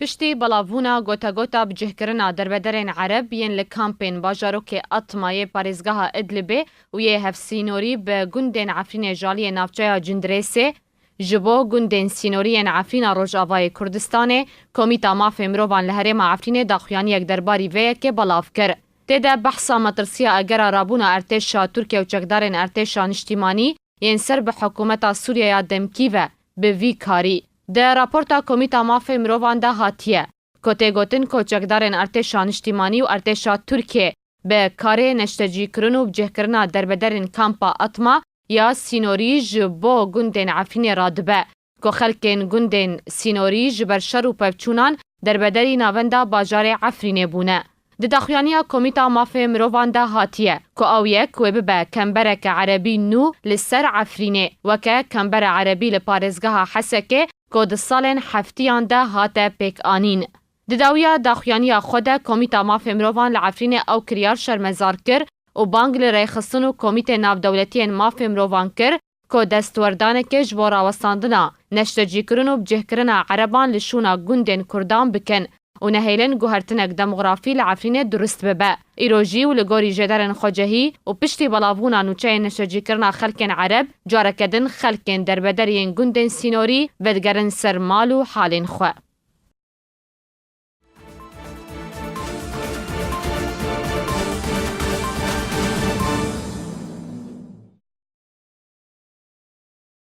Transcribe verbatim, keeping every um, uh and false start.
Piştî belavbûna gotegota bicihkirina derbederên Ereb yên li kampên bajarokê Atma yê parêzgeha Idlibê û yê hevsînorî bi gundên Efrînê ji aliyê navçeya Cindirêsê, ji bo gundên sînorî yên Efrîna Rojavayê Kurdistanê, Komîta Mafê Mirovan li Herêma Efrînê daxuyaniyek derbarî vê yekê belav kir. Tê de behsa metirsiya egera rabûna artêşa Tirkiye û çekdarên artêşa niştîmanî yên ser bi hikûmeta Sûriyeya demkî ve bi vî karî. Di raporta Komîta Mafê Mirovan de hatiye, ku tê gotin ku çekdarên artêşa niştîmanî û artêşa Tirkiye bi karê neştecîkirin û bicihkirina derbederên kampa Atma ya sînorî ji bo gundên Efrînê radibe, ku xelkên gundên sînorî ji ber şer û pevçûnan derbederî navenda bajarê Efrînê bûne. Di daxuyaniya Komîta Mafê Mirovan de hatiye, ku ew yek wê bibe kembereke erebî nû li ser Efrînê, weke kembera erebî li parêzgeha Hesekê, ku di salên heftiyan de hate pêkanîn. Di dawiya daxuyaniya xwe de Komîta Mafê Mirovan li Efrînê ew kiryar şermezar kir û bang li rêxistin û Komîtê Navdewletiyên Mafê Mirovan kir, ku destwerdanekê ji bo rawestandina neştecîkirin û bicihkirina Ereban li şûna gundên Kurdan bikin û nehêlin guhertinek demografî li Efrînê durust bibe. Îro jî û li gorî jêderên xwecehî û piştî belavbûna nûçeyên neştecîkirina xelkên Ereb, careke din xelkên derbeder yên gundên sînorî vedigerin ser mal û halên xwe.